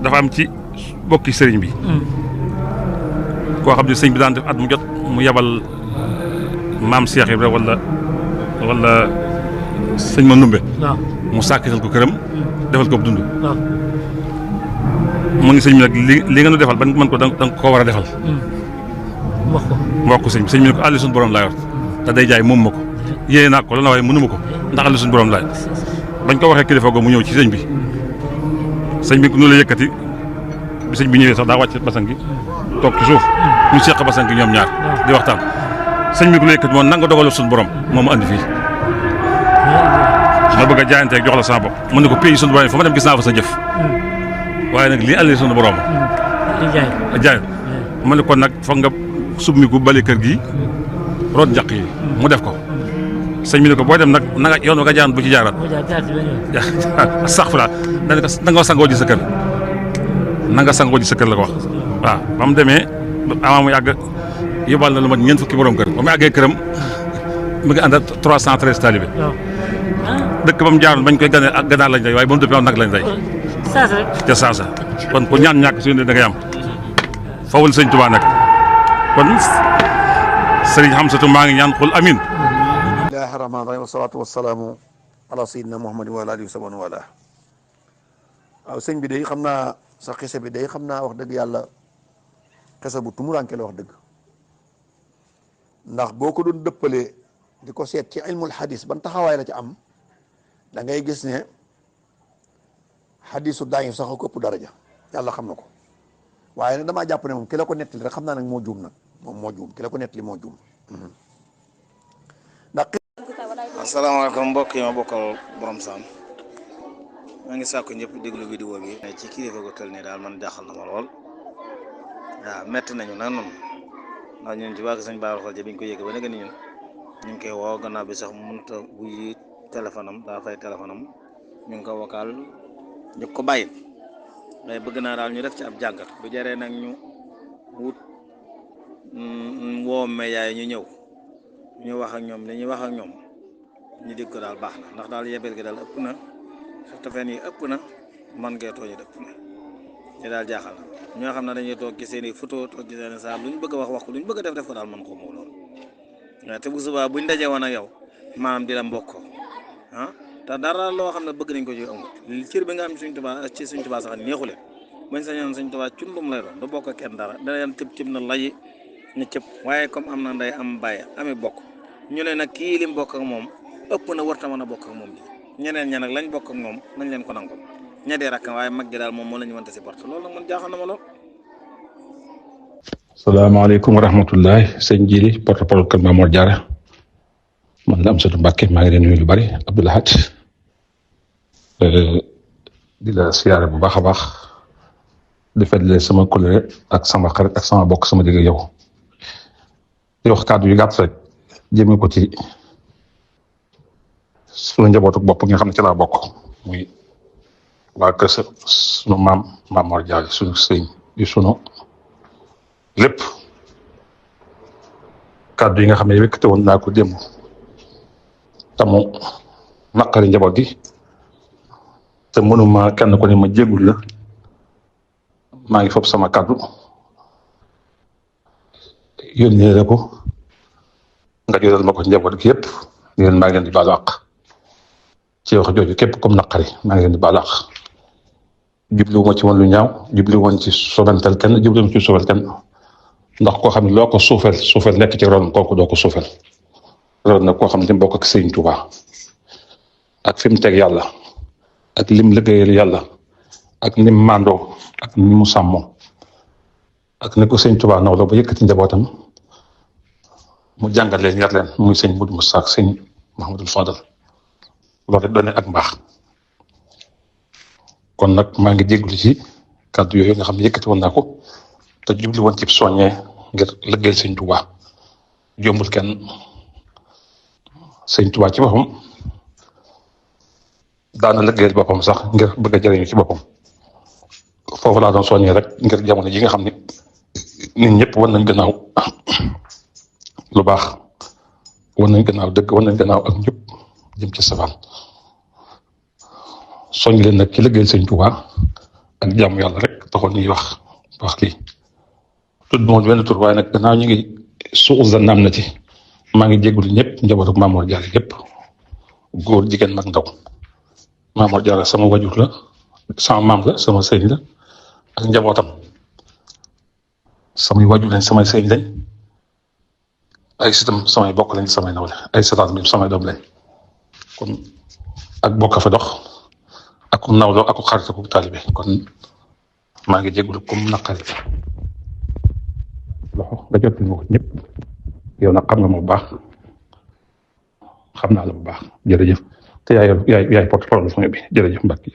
dafa am ci bokki sëriñ bi koo xam ne sëñ bi daan def at mu jot mu yebal maam Cheikh Ibra wala sëñ ma numbe mu sàkkital ko këram defal ko dund mu ni sëñ bi nag li nga nu defal ban man ko danga koo war a defal wax ko sëñ bi ne ko àlli suñu borom laa yor te day jaay moom ma ko yéene naa ko la na waaye mënuma ko ndax àlli suñu borom laay bañ ko waxee kilifa go mu ñëw ci sëñ bi nu la yëkkati bi sëñ bi ñëwee sax daa wàcc basan gi toog ci suuf ñu seq basan gi ñoom ñaar di waxtaan sëñ bi ku la yëkkati moom nanga dogalu suñu borom moom mu andi fii ma bëgg a jaayanteeg jox la sama bopp mu ne ko pays suñu borom fa ma dem gis naa fa sa jëf waaye nag lii àlli suñu borom jaay ma ne kon nag foog nga submiku bale kër gi root njaq yi mu def ko sëñ bi ne ko booy dem nag na nga yoon wa nga jaan bu ci jaaraat sax fu daal na nga sangoo ji sa kër na nga sangoo ji sa kër la ko wax waaw ba mu demee avant mu yàgg yóbbal na lu mat ñeent fukki borom kër ba mu àggee këram mu ngi ànd ak 313 talibé dëkk ba mu jaaroon bañ koy ganee ak ganaar lañ day waaye ba mu dëppee nag lañ day ca saasa kon ku ñaan ñàkk suñu da ngay am fawul sëñ Tuubaa nag kon sëriñ Hamsatu maa ngi ñaan xul amin bismillahi rahmaani rahim wasalaatu wasalaamu ala sayyidina muhammadin wa ala alihi wa sahbihi wa ala waaw sëñ bi day xam naa sa xese bi day xam naa wax dëgg yàlla xese bu tumuranke la wax dëgg ndax boo ko doon dëppalee di ko seet ci ilmul hadis ban taxawaay la ci am da ngay gis ne hadisu daayif sax ko ëpp daraja yàlla xam na ko waaye nag damaa jàpp ne moom ki la ko nettali rek xam naa nag moo juum nag moom moo juum ki la ko nettali moo juum ndax asalaamaaleykum mbokk yi ma bokkal borom saam maa ngi sàkku ñëpp déglu vidéo bi ci kilifa gu tel nii daal man jaaxal na ma lool waaw metti nañu nag noonu ndax ñun ci wàllu sëñ Bara Khoudia biñ ko yëg ba léegi ni ñun ñu ngi koy woo gannaaw bi sax mënut a wuyu téléphone am daa fay téléphone am ñu ngi ko vocal ñu ko bàyyi waaye bëgg naa daal ñu def ci ab jàngat bu jaree nag ñu wut woo média yi ñu ñëw ñu wax ak ñoom li ñuy wax ak ñoom ñu dégg ko daal baax na ndax daal yebel gi daal ëpp na surtout fen yi ëpp na man ngee tooñu ëpp na ñu daal jaaxal na ñoo xam ne dañuy toog ci seen i photo toog ci seen i saal lu ñu bëgg a wax ko lu ñu bëgg a def ko daal man ko moo loolu waaye te bu subaa buñ dajee woon ak yow maanaam di la mbokkoo te dara loo xam ne bëgg nañ ko ci amul cër bi nga xam ci Sëñ Tuubaa sax neexu leen bañ sañoon Sëñ Tuubaa cundum lay doon du bokk kenn dara dana yan tëb na layi ne cëpp waaye comme am na ndey am bàyyi ami bokk ñu ne nag kii lim bokk ak moom ëpp na warta mën a bokk ak moom ji ñeneen ña nag lañ bokk ak moom nañ leen ko nangul ña dee rakk waaye mag ji daal moom moo la ñu mënta si porte loolu nag man jaaxal na ma lool. salaamaaleykum wa rahmatullahi sëñ Jili porte-parole kër Mamour Diarra man la Amsatu Mbàkke maa ngi leen nuyu lu bari Abdou Lahad di la siyaare bu baax a baax di fàttali sama collègue ak sama xarit ak sama bokk sama digg yow di wax kàddu yu gàtt rek jëmee ko ci sunu njabootu bopp nga xam ne ci laa bokk muy waa kër sunu maam Mamour Diarra sunu sëñ di sunu lépp kàddu yi nga xam ne yëkkate woon naa ko démb tamu naqari njaboot gi te mënuma kenn ko ne ma jéggul la maa ngi fopp sama kàddu yónnee la ko nga jotal ma ko njaboot gi yëpp leen maa ngi leen di baalu àq ci wax jooju képp comme naqari maa ngi leen di baalu àq jubluwuma ci woon lu ñaaw jubluwoon ci sobantal kenn jubluwuma ci sobal kenn ndax koo xam ne loo ko suufel nekk ci ron kooku doo ko suufel loolu nag koo xam ne bokk ak Sëriñ Tuubaa ak fi mu teg yàlla ak lim liggéeyal yàlla ak nim màndoo ak ni mu sàmmoo ak ni ko Sëriñ Tuubaa nawloo ba yëkkati njabootam mu jàngal leen yar leen muy sëñ Modou Moussa ak sëñ Mahamadul Fadal loolu rek doone ak mbaax kon nag maa ngi jégalu ci kàddu yooyu nga xam ne yëkkati woon naa ko te jubli woon ci soññee ngir liggéeyal Sëriñ Tuubaa jombul kenn Sëriñ Tuubaa ci boppam daana liggéeyal boppam sax ngir bëgg a jëriñu ci boppam foofu laa doon soññee rek ngir jamono ji nga xam ne nit ñëpp wan nañ gannaaw lu baax wan nañ gannaaw dëgg wan nañ gannaaw ak njub jëm ci safaan soññ leen nag ci liggéeyal Sëriñ Tuubaa ak jàmm yàlla rek taxoon ñuy wax lii tudd moom benn tur waaye nag gannaaw ñu ngi suuxu am na ci maa ngi jégalu ñëpp njabootu Mamour Diarra yëpp góor jigéen mag ndaw Mamour Diarra sama wajur la sama maam la sama sëñ la ak njabootam samay wajur lañ samay sëñ lañ ay sitam samay bokk lañ samay nawle ay sataat mi samay doom lañ kon ak bokk fa dox ak nawloo ak xarit ak taalibe kon maa ngi jégalu comme naqari loxo nga jot li ma ko ñëpp yow nag xam nga ma bu baax xam naa la bu baax jërëjëf te yaay porte-parole famille bi jërëjëf Mbacke